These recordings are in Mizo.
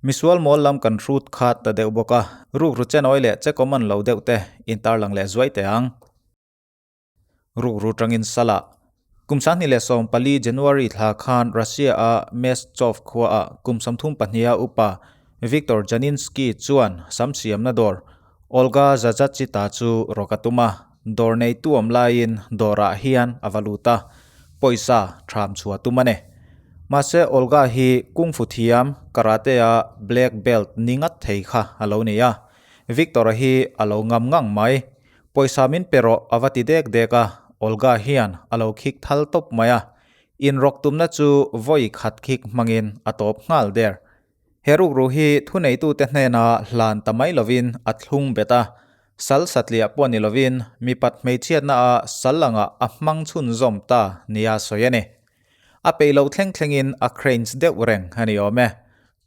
Misual mawl lam kan hrut khat ta deuh bawk a, rukru chenawi leh che common lo deuh te intarlang leh zuai teh ang. Rukru tangin Salah. Kum 2014 January thla khan Russia-a Mesttsov khuaah kum 32 a upa Viktor Janinski chuan sam siamna dawr Olga Zazachita chu rawk a tum a, dawr neitu awm laiin dawrah hian a va lut a, pawisa tham chhuah tum a ni. Mahse Olga hi kung fu thiam karate-a black belt ni ngat thei kha a lo ni a, Viktor-a hi a lo ngam ngang mai. Pawisa min pe rawh a va ti dek dek a, Olga hian a lo khik thal tawp mai a, inrawk tumna chu vawi khat khik hmangin a tawp nghal der. He rukru hi thuneitute hnena hlan ta mai lovin a thlung bet a, sal satliah pawh ni lovin mipat hmeichhiatna a sal angah a hmang chhunzawm ta nia sawi a ni. A peih loh thleng thlengin a cranes deuh reng a ni awm e.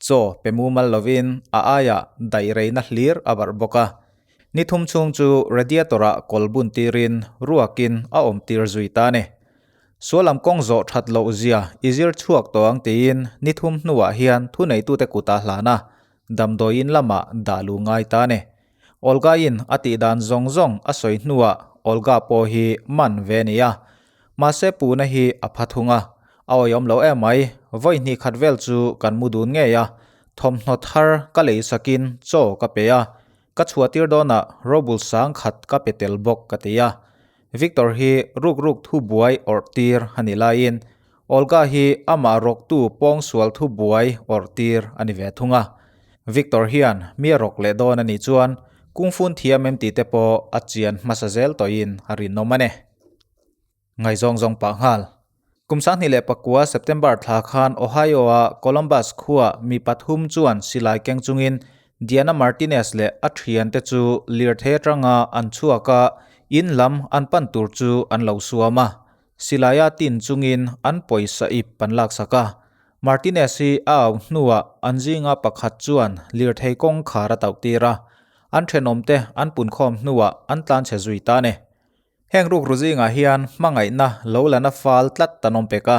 Chaw pe mumal lovin a aiah daih reina hlir a barh bawk a. Ni thum chhung chu radiator-ah kawl bun tirin ruakin a awm tir zui ta a ni. Sualam kawng zawh that loh zia i zir chhuak tawh ang tiin ni thum hnuah hian thuneitute kutah hlan a, damdawiin lamah dah lu ngai ta a ni. Olga-in a tih dan zawng zawng a sawi hnuah Olga pawh hi man ve a ni a. Mahse puna hi a pha thung a, a awihawm lo em mai, vawi hnih khat vel chu kan mu dun ngei a, thawmhnaw thar ka lei sakin chaw ka pe a, ka chhuah tir dawnah robul sang khat ka pe tel bawk ka ti a. Victor hi ruk ruk thu buai awrh tir a ni laiin Olga hi amah rawktu pawngsual thu buai awrh tir a ni ve thung a. Victor hian mi a rawk leh dawn a nih chuan kungfun thiam em tih te pawh a chian hmasa zel tawhin a rinawm a ni. Ngaihzawng zawng pah nghal. Kum 2009 September thla khan Ohio-a Columbus khua mi pathum chuan silai keng chungin Diana Martinez leh a thiante chu lirthei atanga an chhuak a, in lam an pan tur chu an lo suam a. Silaia tin chungin an pawisa ip an laksak a. Martinez hi a au hnuah an zinga pakhat chuan lirthei kawngkhar a tauhtir a, an thenawmte an punkhawm hnuah an tlanchhe zui ta a ni. Heng rukru zingah hian hmangaihna lo la na fal tlat an awm pek a,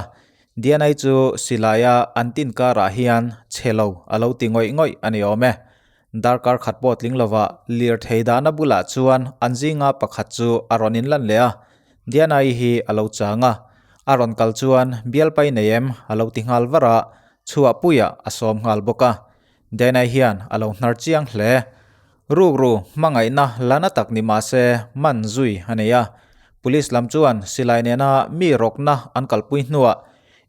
Diana-i chu silaia an tin karah hian chhe lo a lo ti ngawih ngawih a ni awm e. Darkar khat pawh tling lovah lirthei dahna bulah chuan an zinga pakhat chu a rawn inlan leh a, Diana-i hi a lo chang a, a rawn kal chuan bialpai nei em a lo ti nghal var a, chhuahpuiah a sawm nghal bawk a. Diana-i hian a lo hnar chiang hle. Rukru hmangaihna la na tak ni mah se man zui a nei a. Police lam chuan silai nena mi rawkna an kalpui hnuah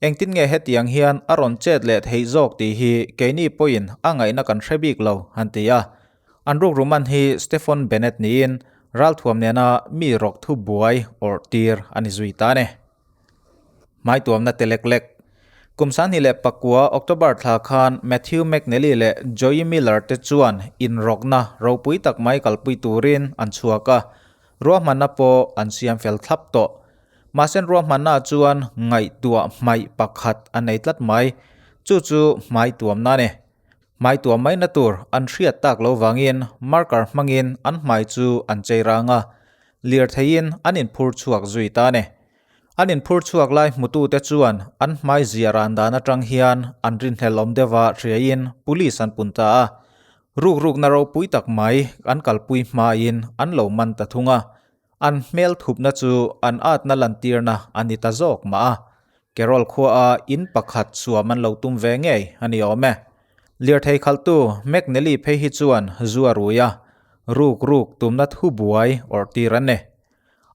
engtin nge hetiang hian a rawn chet leh theih zawk tih hi keini pawhin a ngaihna kan hre bik lo an ti a. An rukru man hi Stephon Bennett niin ralthuam nena mi rawk thu buai awrh tir a ni zui ta a ni. Hmaituamna te lek lek. Kum 2009 October thla khan Matthew McNally leh Joey Miller te chuan inrawkna ropui tak mai kalpui turin an chhuak a, ruahmanna pawh an siam fel thlap tawh. Mahse ruahmanna chuan ngaihtuah hmaih pakhat a nei tlat mai, chu chu hmaituamna a ni. Hmaituam maina tur an hriat tak lo vangin marker hmangin an hmai chu an chei rang a, lirtheiin an inphur chhuak zui ta a ni. An inphur chhuak lai hmutute chuan an hmai zia ran dan atang hian an rinhlelh awm deuha hriaiin police an pun ta a. Rukrukna ropui tak mai an kalpui hmain an lo man ta thung a. An hmel thupna chu an atna lantirna a ni ta zawk mah a. Carol khuaa in pakhat suam an lo tum ve ngei a ni awm e. Lirthei khalhtu McNally phei hi chuan zu a rui a, ruk ruk tumna thu buai awrh tir an ni.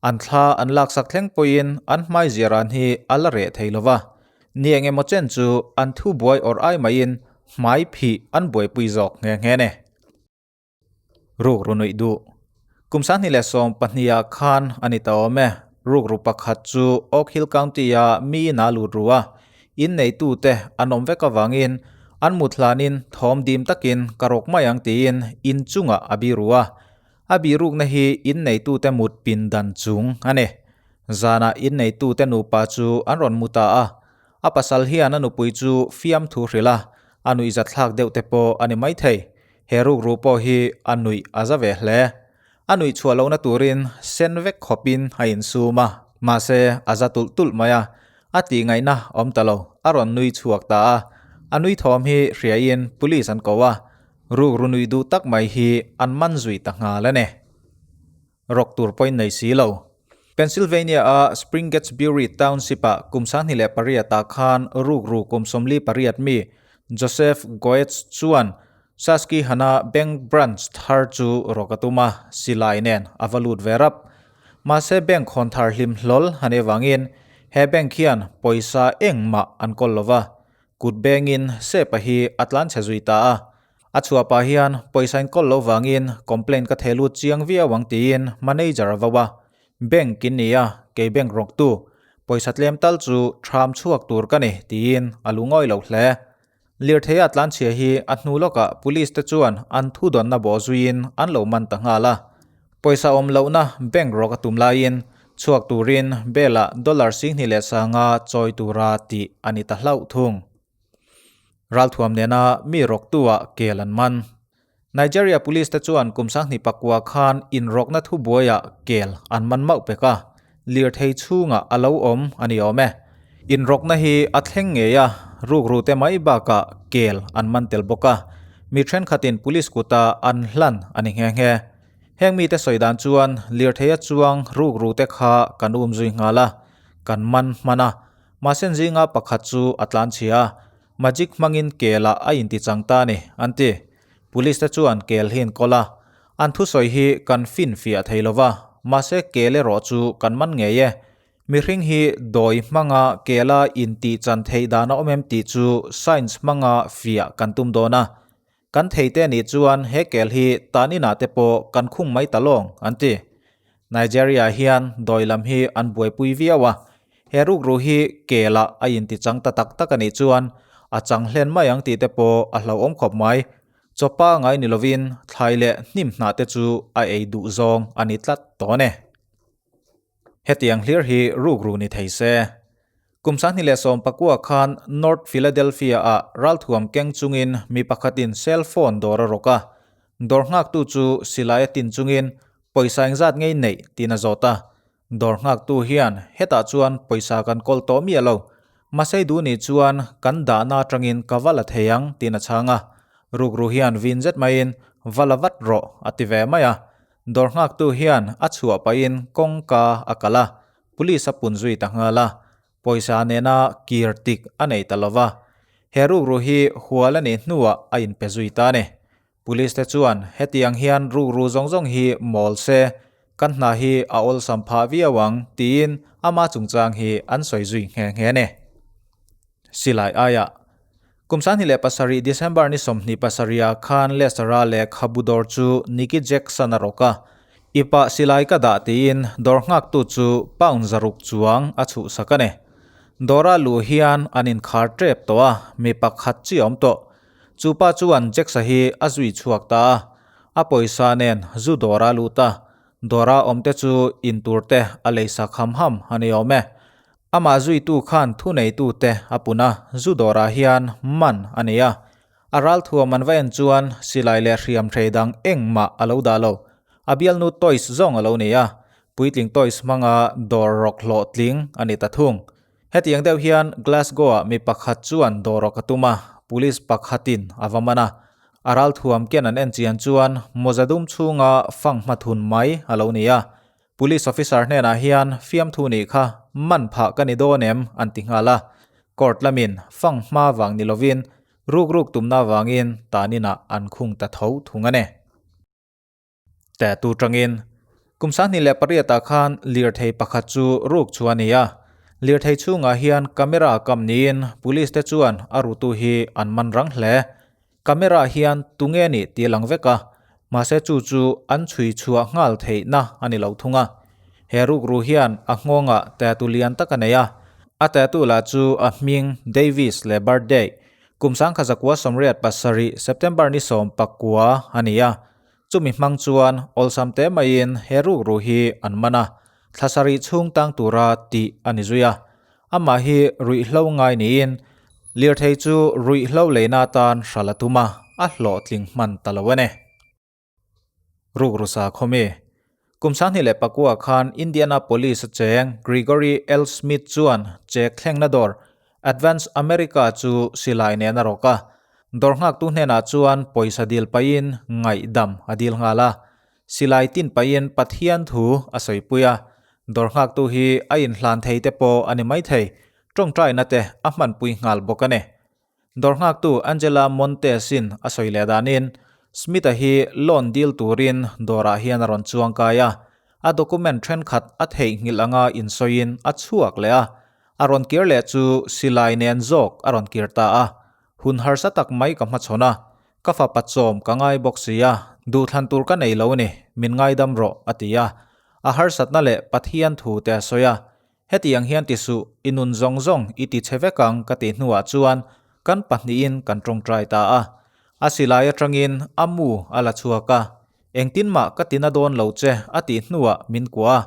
An thla an laksak thleng pawhin an hmai ziah ran hi a la reh thei lo va, ni eng emaw chen chu an thu buai awrh ai maiin hmai phih an buaipui zawk nghe nghe a ni. Rukru nuih duh. Kum 2012 ah khan a ni ta awm e. Rukru pakhat chu Oak Hill County-a mi in a lut ru a, in neitute an awm vek avangin an mut hlanin thawm dim takin ka rawk mai ang tiin in chungah a biru a. A birukna hi in neitute mut pindan chung a ni. Zanah in neitute nupa chu an rawn mu ta a, a pasal hian a nupui chu fiamthu hrilh a, a nuihzatthlak deuh te pawh a ni maithei. He rukru pawh hi a nuih a za ve hle. A nuih chhuah lohna turin sen vek khawpin a insum a, mahse a za tulh tulh mai a, a tih ngaihna awm ta lo, a rawn nui chhuak ta a. A nui thawm hi hriain police an ko a, rukru nui duh tak mai hi an man zui ta nghal a ni. Rawk tur pawhin nei si lo. Pennsylvania-a Springettsbury Township-ah kum 28 ah khan rukru kum 48 mi Joseph Goetz chuan Susquehanna Bank branch thar chu rawk a tum a, silai nen a va lut ve rap. Mahse bank hawn thar hlim hlawl a nih avangin he bank hian pawisa engmah an kawl lo va, kut bengin sepa hi a tlan chhe zui ta a. A chhuah pah hian pawisa in kawl lo vangin complaint ka theh lut chiang viau ang tiin manager a vau a, Bank in ni a, kei bank rawktu, pawisa tlem tal chu tham chhuak tur ka ni tiin a lungawi lo hle. Lirthei a tlanchhia hi a hnu lawkah police te chuan an thudawnna bawh zuiin an lo man ta nghal a. Pawisa awm lohna bank rawk a tum laiin chhuak turin bail ah dollar 2500 chawi tura tih a ni ta hlauh thung. Ralthuam nena mi rawktu ah kel an man. Nigeria police te chuan kum 2009 khan inrawkna thubuaiah kel an man mauh pek a, lirthei chhungah a lo awm a ni awm e. Inrawkna hi a thleng ngei a, rukru te mai bakah kel an man tel bawk a, mi thenkhatin police kuta an hlan a ni nghe nghe. Heng mite sawi dan chuan lirtheia chuang rukru te kha kan um zui nghal a, kan man hman a, mahse zinga pakhat chu a tlanchhia a, Magic hmangin kelah a intichang ta a ni, an ti. Police te chuan kel hi an kawl a, an thusawi hi kan finfiah thei lo va, mahse kel erawh chu kan man ngei e. Mihring hi dawi hmanga kela intihchan theih dan a awm em tih chu science hmanga fiah kan tum dawn a. Kan theite nih chuan he kel hi tan inah te pawh kan khung mai ta lawng, an ti. Nigeria hian dawi lam hi an buaipui viau a, he rukru hi kelah a intichang ta tak tak a nih chuan a chang hlen mai ang tih te pawh a hlauhawm khawp mai. Chawpa ngai ni lovin thlai leh hnim hnah te chu a ei duh zawng a ni tlat tawn e. Hetiang hlir hi rukru ni thei se. Kum 2019 khan North Philadelphia-ah ralthuam keng chungin mi pakhatin cell phone dawr a rawk a. Dawr nghaktu chu silai a tin chungin pawisa engzat ngei neih tiin a zawt a. Dawr nghaktu hian hetah chuan pawisa kan kawl tawh miah lo. Mahse duh nih chuan kan dahna atangin ka va la thei ang tiin a chhang a. Rukru hian vin zet maiin va la vat rawh a ti ve mai a. Dawr nghaktu hian a chhuah pahin kawngka a kalh a. Police a pun zui ta nghal a, pawisa nena kir tik a nei ta lo va. He rukru hi hual a nih hnuah a inpe zui ta a ni. Police te chuan hetiang hian rukru zawng zawng hi mawl se, kan hna hi a awlsam phah viau ang tiin ama chungchang hi an sawi zui nghe nghe a ni. Silai aiah Kum 27 December ni 27 ah khan Leicester-a lehkhabu dawr chu Nicky Jackson a rawk a, Ipah silai ka dah tiin dawr nghaktu chu pound 600 chuang a chhuhsak a ni. Dawra luh hian an inkhar tep tawh a, mi pakhat chi a awm tawh. Chu pa chuan Jacksa hi a zui chhuak ta a, a pawisa nen zu dawra lut a, dawra awmte chu inturte a leisak ham ham a ni awm e. Amah zuitu khan thuneitute a pun a, zu dawrah hian man a nei a. A ralthuam an va en chuan silai leh hriam hrei dang engmah a lo dah lo. A bialnu toys zawng a lo nei a, puitling toys hmanga dawr rawk hlawhtling a ni ta thung. Hetiang deuh hian Glasgow-ah mi pakhat chuan dawr rawk a tum a, police pakhatin a va man a. A ralthuam ken an en chian chuan mawza dum chhunga fanghma thun mai a lo ni a. Police officer hnenah hian fiamthu nih kha man phah ka ni dawn em an ti nghal a, court lamin fang hma vang ni lovin ruk ruk tumna vangin taninah an khung ta tho thung a ni. Teh tu tangin kum 28 ah khan lirthei pakhat chu ruk chu a ni a, lirthei chhungah hian camera kam niin police te chuan a rutu hi an man rang hle. Camera hian tunge nih tih a lang vek a, mahse chu chu an chhui chhuah nghal theihna a ni lo thung a. He rukru hian a nghawngah tattoo lian tak a nei a, a tattoo lah chu a hming Davis leh birthday kum 1987 September ni 19 a ni a. Chumi hmang chuan awlsam te maiin he rukru hi an man a, thla sarih chhung tang tura tih a ni zui a. Amah hi ruihhlo ngai niin lirthei chu ruihhlo leina atan hral a tum a, a hlawhtling hman ta lo a ni. Rukru sa khawmi. Kum 2009 khan Indianapolis a cheng Gregory L. Smith chuan chek thlengna dawr. Advance America chu silai nen a rawk a, dawr nghaktu hnenah chuan pawisa dil pahin ngaihdam a dil nghal a. Silai tin pahin Pathian thu a sawipui a, dawr nghaktu hi a inhlan thei te pawh a ni maithei, tawngtaina te a hmanpui nghal bawk a ni. Dawr nghaktu Angela Montes-in a sawi leh danin, Smith-a hi loan deal turin dawrah hian a rawn chuang kai a, a document thenkhat a theihnghilh anga insawiin a chhuak leh a, a rawn kir leh chu silai nen zawk a rawn kir ta a. Hun harsa tak mai ka hmachhawn a, ka fapa chawm ka ngai bawk si a, duhthlan tur ka nei lo ni, min ngaidam rawh, a ti a. A harsatna leh Pathian thu te a sawi a, Hetiang hian ti suh, i nun zawng zawng i ti chhe vek ang ka tih hnuah chuan kan pahnihin kan tawngtai ta a. A silai atangin a mu a la chhuak a, engtin mah ka tina dawn lo che a tih hnuah min kuah a.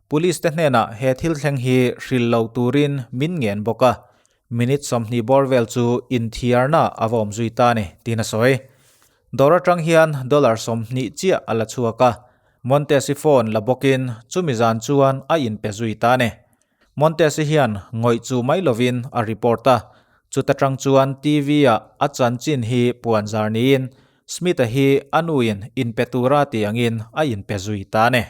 Police te hnenah he thil thleng hi hrilh lo turin min ngen bawk a. Minute 20 bawr vel chu inthiarna a va awm zui ta a ni, tiin a sawi. Dawr atang hian dollar 20 chiah a la chhuak a, Montesi phone la bawkin chumi zan chuan a inpe zui ta a ni. Montesi hian ngawih chu mai lovin a report a, chuta tang chuan TV-ah a chanchin hi puan zar niin Smith-a hi a nuin inpe tura ti angin a inpe zui ta a ni.